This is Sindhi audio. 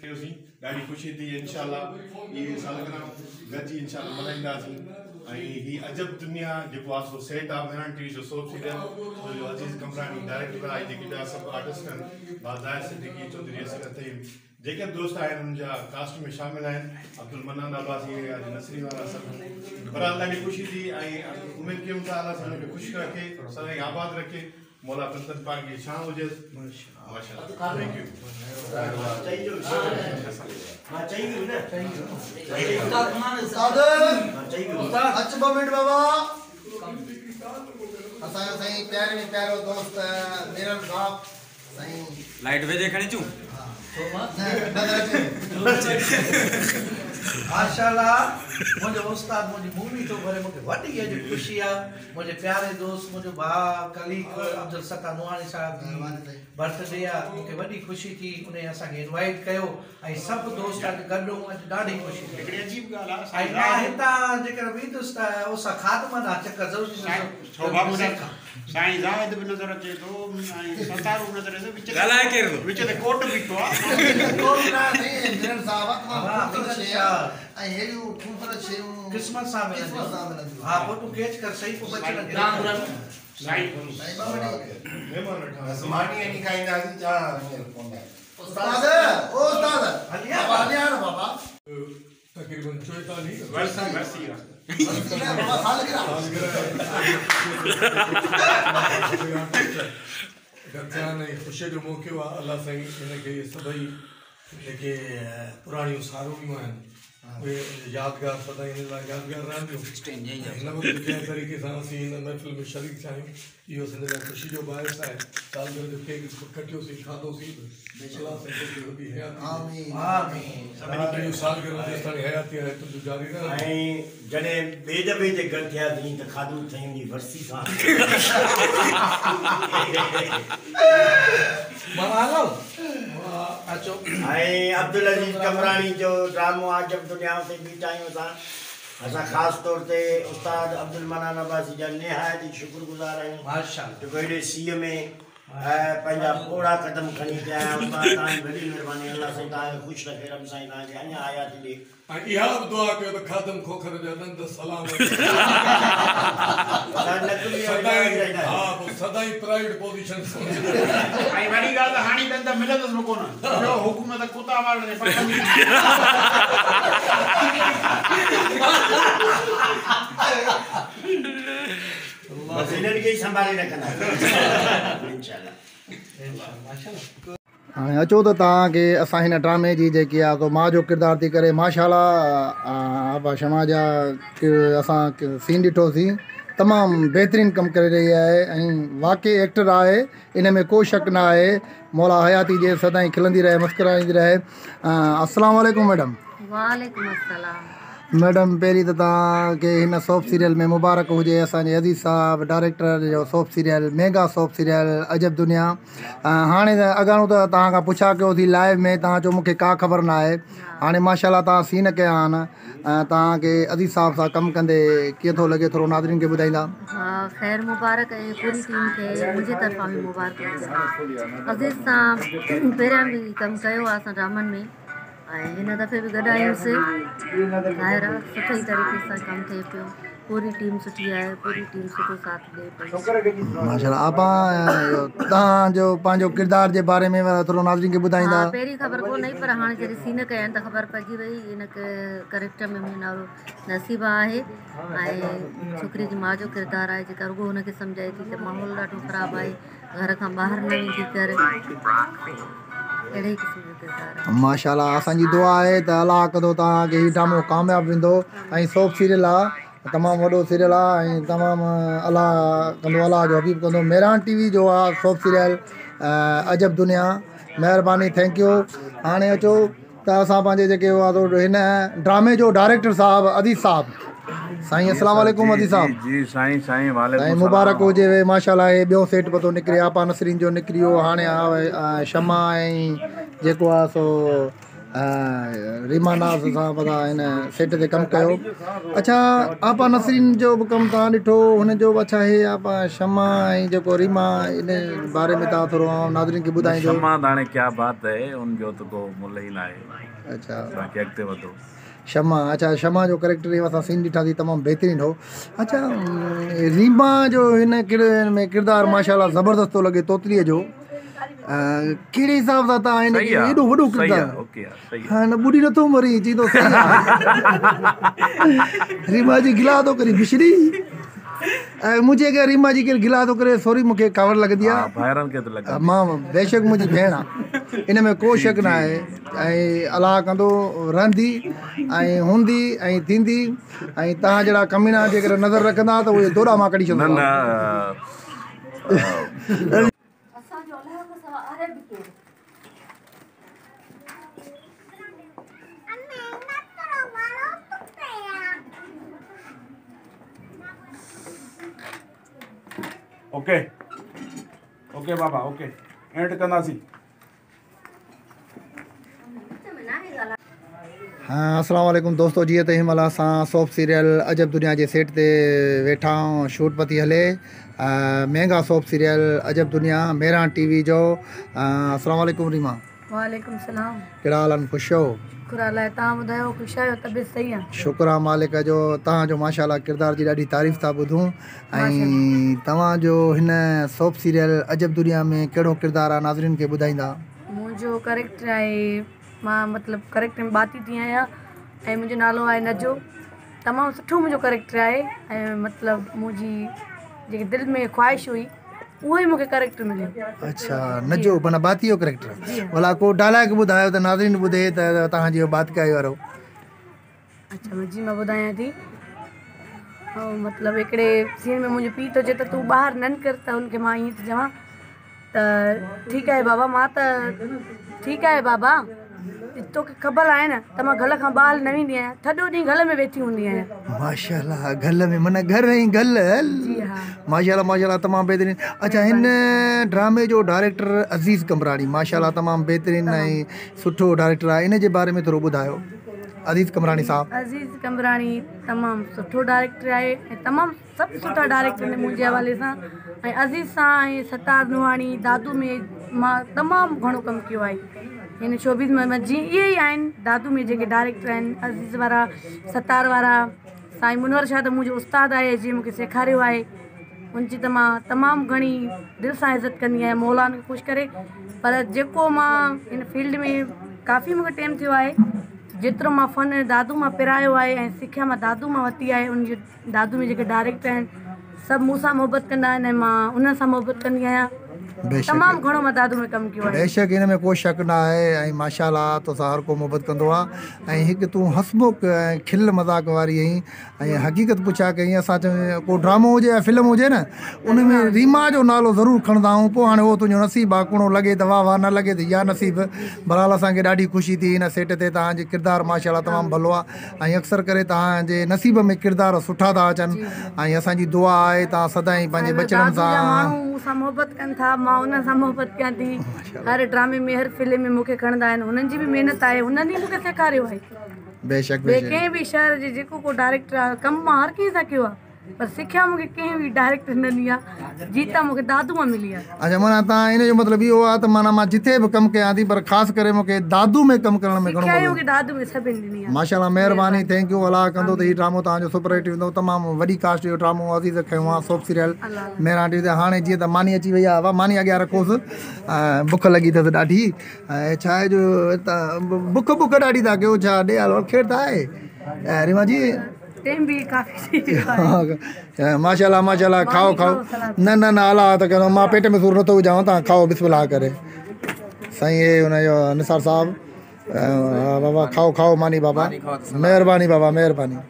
ٿيوسين ڏاڍي خوشي ٿي انشاء الله هي سالگرهه گڏجي انشاء الله ملهائينداسين ۽ هي عجب دنيا جيڪو آهي سو سيٽ آهي مهراڻ ٽي وي جو سوپ سيريل جو عزيز قمبراڻي ڊائريڪٽر آهي جيڪي ٻيا سڀ آرٽسٽ آهن بازار صديقي چوڌري اصغر ٿهيم جيڪي به دوست آهن انهن جا ڪاسٽ ۾ شامل آهن عبدالمنان عباسي اڄ نصري وارا سڀ بهرحال ڏاڍي خوشي ٿي ۽ اميد ڪيون ٿا الله سائين کي خوش رکي سدائين آباد رکي مولا پنجتن پاڪ جي ڇانو هجيس ماشاءالله thank you. اچ ٻه منٽ بابا اسان جو سائين پياري ۾ پيارو دوست ميرن صاحب سائين لائيٽ ويجهي کڻي اچون. ماشاءالله منهنجو استاد منهنجي مووي ٿو ڀري مونکي وڏي اڄ خوشي آ منهنجي پياري دوست منهنجو ڀاء ڪليگ عبدالستار نوحاڻي صاحب جي برٿ ڊي آ مونکي وڏي خوشي ٿي انهي اسان کي انوائيٽ ڪيو ۽ سڀ دوست اڄ گڏ هون اڄ ڏاڍي خوشي ٿي هڪڙي عجيب ڳالهه آ ۽ مان هتان جيڪر ويندس ته اوسا خادم ڏانهن چڪر ضرور ڏيندس. سائين زاهد به نظر اچي ٿو ۽ ستارو به نظر اچي ٿو وچ تي ڳالهائي ڪير ٿو؟ وچ تي ڪوٽ بيٺو آ. ڪوٽ نه سائين ميرن صاحب آ تمام خوبصورت شي آ ۽ ههڙيون خوبصورت شيون قسمت سان ملنديون ها فوٽو ڪيچ ڪر صحيح پوء ٻچڙن کي سائين سائين ٻه منٽ مهمان ويٺا بس ماني اڃي کائينداسين چانهه هينئر ڪونه آهي. استاد او استاد بابا هليا نه بابا. تقريبن 44 ورسي ورسي آ. ورسي نه بابا سالگرهه. گڏ ٿيا آهن ۽ خوشيء جو موقعو آهي الله سائين هن کي سڀئي جيڪي پراڻيون ساروڻيون آهن اهي يادگار سدائين هن لاء يادگار رهنديون هن وقت جنهن طريقي سان اسين هن محفل ۾ شريڪ ٿيا آهيون اهو اسان جي لاء خوشي جو باعث آهي. سالگرهه جو ڪيڪ ڪٽيوسين، کاڌوسين به. الله سائين توکي وڏي حياتي ڏي. اهڙيون سالگرهون جيستاڻي حياتي آهي تنهنجون جاري رهنديون. ۽ جڏهن ٻئي دفعي تي گڏ ٿياسين ته خادم ٿهيم جي ورسي سان. ۽ عبدالعزيز قمبراڻي جو ڊرامو عجب دنيا اتي بيٺا آهيون اسان. اسان خاص طور تي استاد عبدالمنان عباسي جا نهايت ئي شڪر گذار آهيون جيڪو هيڏي سيء ۾ پنهنجا پوڙها قدم کڻي هتي آيا. استاد توهان جي وڏي مهرباني الله سائين توهان کي خوش رکي رب سائين توهان کي اڃا حياتي ڏي. ۽ اها به دعا ڪيو ته خادم کوکر جا ڏند سلامت سدائين ها پوء سدائين پرائيڊ پوزيشن سمجهي. ۽ وڏي ڳالهه ته هاڻي ڏند ملندس به ڪونه ڇو حڪومت ڪتا مارڻ جي پابندي بس هنن کي ئي سنڀالي رکنداسين انشاء الله. هاڻي اچو ته توهان کي اسان هن ڊرامي جي جيڪي آ سو ماء جو ڪردار ٿي ڪري ماشاءالله آپا شمع جا اسان سين ڏٺوسين تمام بهترين ڪم ڪري رهي آهي ۽ واقعي ايڪٽر آهي ان ۾ ڪو شڪ نه آهي مولا حياتي ڏي سدائين کلندي رهي مسڪرائيندي رهي السلام عليڪم ميڊم. وعليڪم السلام. ميڊم پهرين ته توهان کي هن سوپ سيريل ۾ مبارڪ هجي اسان جي عزيز صاحب ڊائريڪٽر جو soap serial mega soap serial عجب دنيا هاڻي اڳاڻو ته توهان کان پڇا ڪيوسين لائيو ۾ توهان چيو مونکي ڪا خبر نه آهي هاڻي ماشاءالله توهان سين ڪيا آهن توهان کي عزيز صاحب سان ڪم ڪندي ڪيئن ٿو لڳي ٿورو ناظرين کي ٻڌائيندا. ها خير مبارڪ ۽ پوري ٽيم کي منهنجي طرفان به مبارڪ هجن عزيز سان پهريان به ڪم ڪيو آهي اسان ڊرامن ۾ ۽ هن دفعي به گڏ آهيونسي ظاهر آهي سٺي ئي طريقي سان ڪم ٿئي پيو پوري ٽيم سٺي آهي پوري ٽيم سٺو ساٿ ڏئي پئي. ماشاءالله آپا توهان جو پنهنجو ڪردار جي باري ۾ ٿورو ناظرين کي ٻڌائيندا. ها پهرين خبر ڪو نه هئي پر هاڻي جڏهن سين ڪيا آهن ته خبر پئجي وئي ان ڪريڪٽر ۾ منهنجو نالو نصيبه آهي ۽ ڇوڪري جي ماء جو ڪردار آهي جيڪا رڳو هن کي سمجهائي ٿي ته ماحول ڏاڍو خراب آهي گهر کان ٻاهر نه ويندي ڪر اهڙي قسم جو ڪردار آهي. ماشاءالله اسان جي دعا آهي ته الله ڪندو توهان کي هي ڊرامو ڪامياب ويندو ۽ سوپ سيريل آ تمام وڏو سيريل آ ۽ تمام الله ڪندو الله جو حبيب ڪندو مهراڻ ٽي وي جو آ سوپ سيريل عجب دنيا مهرباني thank you هاڻي اچو ته اسان پنهنجي جيڪي هئا سو هن ڊرامي جو ڊائريڪٽر صاحب عزيز صاحب سائين السلام عليڪم عزيز صاحب جي سائين سائين وعليڪم سائين مبارڪ هجي وي ماشاءالله هي ٻيو سيٽ پتو نڪري آپا نسرين جو نڪري ويو هاڻي آ شمع ۽ جيڪو آ سو ريما ناز سان پتا هن سيٽ تي ڪم ڪيو. اڇا آپا نسرين جو به ڪم توهان ڏٺو هن جو به اڇا هي آپا شمع ۽ جيڪو ريما ان باري ۾ توهان ٿورو ناظرين کي ٻڌائيندو. شمع ته هاڻي ڪيا بات هي ان جو ته ڪو ملهه ئي ناهي. اڇا باقي اڳتي وڌو. شمع اڇا شمع جو ڪريڪٽر هي اسان سين ڏٺاسين تمام بهترين هو. اڇا ريما جو هن ۾ ڪردار ماشاءالله زبردست ٿو لڳي توتليء جو ڪهڙي حساب سان توهان هن کي ايڏو وڏو ڪردار ها نه ٻڏي نٿو مري چي ٿو صحيح آ ريما جي گلا ٿو ڪري بشري ۽ منهنجي اڳيان ريما جي ڪير گلا ٿو ڪري سوري مونکي ڪاوڙ لڳندي آ ڀائرن کي ته لڳندي مان بيشڪ منهنجي ڀيڻ آ ان ۾ ڪو شڪ نه آهي ۽ الله ڪندو رهندي ۽ هوندي ۽ ٿيندي ۽ توهان جهڙا ڪميڻا جيڪڏهن نظر رکندا ته اهي دوڏا مان ڪڍي نه نه. اسان جو الله کان سوا آهي به ڪير؟ اوڪي اوڪي بابا اوڪي اينڊ ڪنداسين. السلام عليڪم دوستو جيئن ته هن مهل اسان سوپ سيريل عجب دنيا جي سيٽ تي ويٺا آهيون شوٽ پتي هلي ميگا سوپ سيريل عجب دنيا مهراڻ ٽي وي جو السلام عليڪم ريما. وعليڪم السلام. ڪهڙا حال آهن خوش آهيو. شڪر الله توهان ٻڌايو خوش آهيو طبيعت صحيح آهي. شڪر آ مالڪ جو توهان جو ماشاءالله ڪردار جي ڏاڍي تعريف ٿا ٻڌون ۽ توهان جو هن سوپ سيريل عجب دنيا ۾ ڪهڙو ڪردار آ ناظرين کي ٻڌائيندا. منهنجو ڪريڪٽر آهي مان مطلب ڪريڪٽر ۾ ٻاتي ٿي آهيان ۽ منهنجو نالو آهي نجو تمام سٺو منهنجو ڪريڪٽر آهي ۽ مطلب منهنجي جيڪي دل ۾ خواهش هئي اهو ئي مونکي ڪريڪٽر مليو. اڇا نجو معنيٰ ٻاتي جو ڪريڪٽر ڀلا ڪو ڊائلاگ ٻڌايو ته ناظرين ٻڌي ته توهان جي ٻاتڪائي وارو. اڇا جي مان ٻڌايان ٿي مطلب هڪڙي سين ۾ منهنجو پيء ٿو چئي ته تون ٻاهر نه نڪر ته هن کي مان ائين ٿي چوان ته ٺيڪ آهي بابا مان ته ٺيڪ آهي بابا توکي خبر آهي نه ته مان گهر کان ٻاهر نه ويندي آهيان ٿڏو ڏينهن گهر ۾ ويٺي هوندي آهيان. ماشاءالله گهر ۾ معنيٰ گهر ۽ گل جي ها. ماشاءالله ماشاءالله تمام بهترين اڇا هن ڊرامي جو ڊائريڪٽر عزيز قمبراڻي ماشاءالله تمام بهترين ۽ سٺو ڊائريڪٽر آهي ان جي باري ۾ ٿورو ٻڌايو عزيز قمبراڻي صاحب. عزيز قمبراڻي تمام سٺو ڊائريڪٽر آهي ۽ تمام سڀ سٺا ڊائريڪٽر آهن منهنجي حوالي سان ۽ عزيز سان ۽ ستار نوحاڻي دادو ۾ مان تمام گهڻو ڪم ڪيو آهي هن شوبز ۾ جيئن اهي ئي آهن دادو ۾ جيڪي ڊائريڪٽر آهن عزيز وارا ستار وارا سائين منور شاهه ته منهنجو استاد آهي جنهن مونکي سيکاريو آهي ان جي ته مان تمام گهڻي دل سان عزت ڪندي آهيان مولا ان کي خوش ڪري پر جيڪو مان هن فيلڊ ۾ ڪافي مونکي ٽيم ٿيو آهي جيترو مان فن دادو مان پرايو آهي ۽ سکيا مان دادو مان ورتي آهي ان جي دادو ۾ جيڪي ڊائريڪٽر آهن سڀ مون سان محبت ڪندا آهن ۽ مان انهن سان محبت ڪندي آهيان تمام گهڻو مان دادو ۾ ڪم ڪيو آهي. بيشڪ ان ۾ ڪو شڪ نه آهي ۽ ماشاء الله توسان هر ڪو محبت ڪندو آهي ۽ هڪ تون هسمک ۽ کل مذاق واري آهين ۽ حقيقت پڇا ڪئين اسان چون ڪو ڊرامو هجي يا فلم هجي نه ان ۾ ريما جو نالو ضرور کڻندا آهيون پوء هاڻي اهو تنهنجو نصيب آهي ڪڻو لڳي ته واه واه نه لڳي ته يا نصيب بهرحال اسان کي ڏاڍي خوشي ٿي هن سيٽ تي توهان جي ڪردار ماشاء الله تمام ڀلو آهي ۽ اڪثر ڪري توهان جي نصيب ۾ ڪردار سٺا ٿا اچن ۽ اسان جي دعا آهي توهان سدائين پنهنجي ٻچڙن سان. دادو جا ماڻهو مون سان محبت ڪن ٿا مان انهن سان محبت ڪيان ٿي هر ڊرامي ۾ هر فلم ۾ مون کي کڻندا آهن هنن جي به محنت آهي هنن ئي مون کي سيکاريو آهي بيشڪ ٻئي ڪنهن به شهر جي جيڪو ڪو ڊائريڪٽر آهي ڪم مان هر ڪنهن سان ڪيو آهي پر سکيا مون کي ڪنهن به ڊائريڪٽر نه ڏني آهي جيتا مون کي دادو مان ملي آهي. اڇا معنيٰ توهان ان جو مطلب اهو آهي ته معنيٰ مان جتي به ڪم ڪيان ٿي پر خاص ڪري مون کي دادو ۾ ڪم ڪرڻ ۾ گهڻو سکيا ئي مون کي دادو ۾ سڀني ڏني آهي. ماشاءالله مهرباني thank you الله ڪندو ته هي ڊرامو توهان جو سپر هٽ ويندو تمام وڏي ڪاسٽ جو ڊرامو عزيز کنيو آهي سوپ سيريل مهراڻ ٽي وي تي هاڻي جيئن ته ماني اچي وئي آهي واهه ماني اڳيان رکوس بک لڳي اٿس ڏاڍي ۽ ڇا آهي جو بک بک ڏاڍي ٿا ڪيو ڇا ڏي هلو خير ته آهي ريما جي ٽيم به ڪافي ٿي ويو آهي. ماشاءالله ماشاءالله کائو کائو نه نه نه الله ته ڪندو مان پيٽ ۾ سور نٿو وجهان توهان کائو بسم الله ڪري سائين هي ان جو نثار صاحب بابا کائو کائو ماني بابا مهرباني بابا مهرباني.